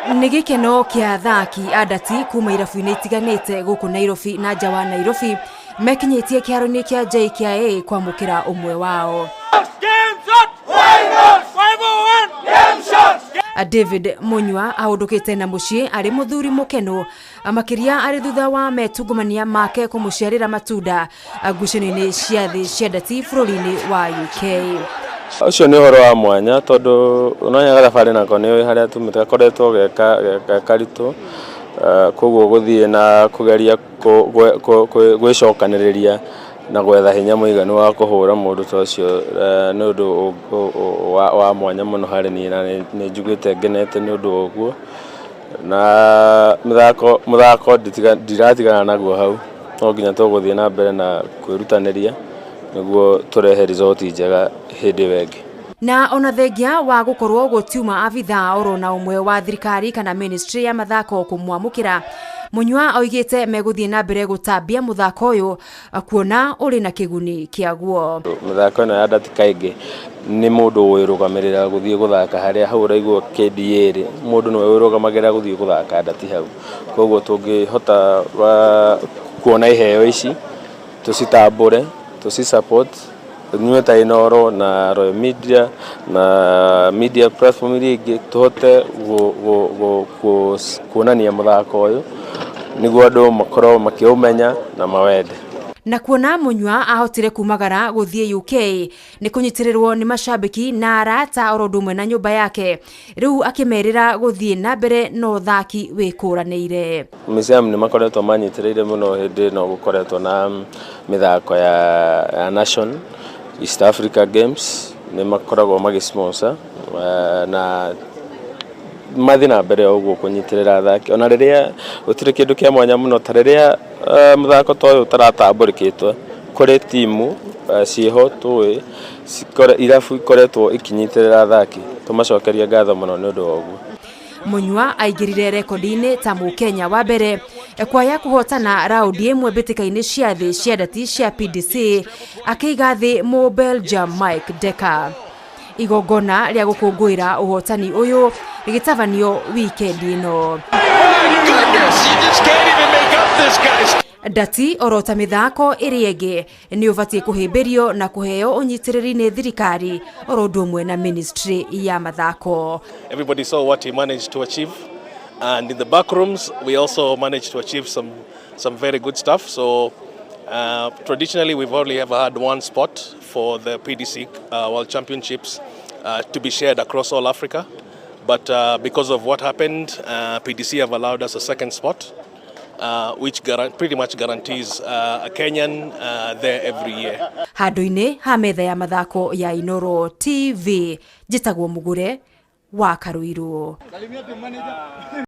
Nĩ gĩkeno kĩa athaki a ndati kuma irabu-inĩ itiganĩte gũkũ Nairobi na nja wa Nairobi mekinyĩtie kĩharo-inĩ kĩa JKIA kwamũkĩra ũmwe wao. David Munyua ahũndũkĩte na mũciĩ arĩ mũthuri mũkenu, makĩria arĩ thutha wa metungumania make kũmũciarĩra matunda ngucanio-inĩ cia thĩ cia ndati bũrũri-inĩ wa UK. Ũcio nĩ ũhoro wa mwanya tondũ ũnonya gathabarĩ nako nĩ harĩa tumĩte gakoretwo ge karitũ, koguo gũthiĩ na kũgeria gwĩcokanĩrĩria na gwetha hinya mũiganu wa kũhũra mũndũ ta ũcio nĩ ũndũ wa mwanya mũno harĩ niĩ, na nĩ njiguĩte ngenete nĩ ũndũ wa ũguo. Na mũthako ndiratigana naguo hau, no nginya tũgũthiĩ na mbere na kwĩrutanĩria nĩguo tũrehe result njega hĩndĩ ĩyo ĩngĩ. Na ona thengia wa gũkorwo gũtiuma abithaa oro na ũmwe wa thirikari kana ministry ya mathako kũmwamũkĩra, Munyua oigĩte megũthiĩ na mbere gũtambia mũthako ũyũ kuona ũrĩ na kĩguni kĩaguo. Mĩthako ĩno ya ndati kaingĩ nĩ mũndũ wĩrũgamĩrĩra gũthiĩ gũthaka harĩa hau ũraigua KDA rĩ, mũndũ nĩwe wĩrũgamagĩrĩra gũthiĩ gũthaka ndati hau. Koguo tũngĩhota kuona iheo ici, tũcitambũre, tũci support inyuĩ ta Inooro na Royal Media na media platform iria ingĩ, tũhote kuonania mũthako ũyũ nĩguo andũ makorwo makĩũmenya na mawende. Na kuona Munyua ahotire kumagara gũthiĩ UK nĩ kũnyitĩrĩrwo nĩ macambĩki na arata oro ũndũ ũmwe na nyũmba yake, rĩu akĩmerĩra gũthiĩ na mbere na ũthaki wĩkũranĩire. Museum nĩ makoretwo manyitĩrĩire mũno hĩndĩ ĩno gũkoretwo na mĩthako ya Nation East Africa Games, nĩ makoragwo magĩ sponsor na mathiĩ na mbere o ũguo kũnyitĩrĩra athaki, ona rĩrĩa gũtirĩ kĩndũ kĩa mwanya mũno, ta rĩrĩa mũthako ta ũyũ ũtaratambũrĩkĩte kũrĩ timu ciĩho tũĩ irabu ikoretwo ikinyitĩrĩra athaki, tũmacokerie ngatho mũno nĩ ũndũ wa ũguo. Munyua aingĩrire rekondi-inĩ ta mũkenya wa mbere kwaya kũhotana raundi ĩmwe mbĩtĩka-inĩ cia thĩ cia ndati cia PDC, akĩiga thĩ mũ Belgium Mike Decker. Igongona rĩa gũkũngũĩra ũhotani ũyũ rĩgĩtabanio wikendi ĩno. Ndati oro ta mĩthako ĩrĩa ĩngĩ nĩ ũbatiĩ kũhĩmbĩrio na kũheo ũnyitĩrĩri nĩ thirikari oro ũndũ ũmwe na ministry ya mathako. Everybody saw what he managed to achieve. And in the back rooms, we also managed to achieve some very good stuff. So traditionally, we've only ever had one spot for the PDC World Championships to be shared across all Africa. But because of what happened, PDC have allowed us a second spot, which pretty much guarantees a Kenyan there every year. Handũ-inĩ ha metha ya mathako ya Inooro TV, njĩtagwo Mũgũre wa Karũirũ.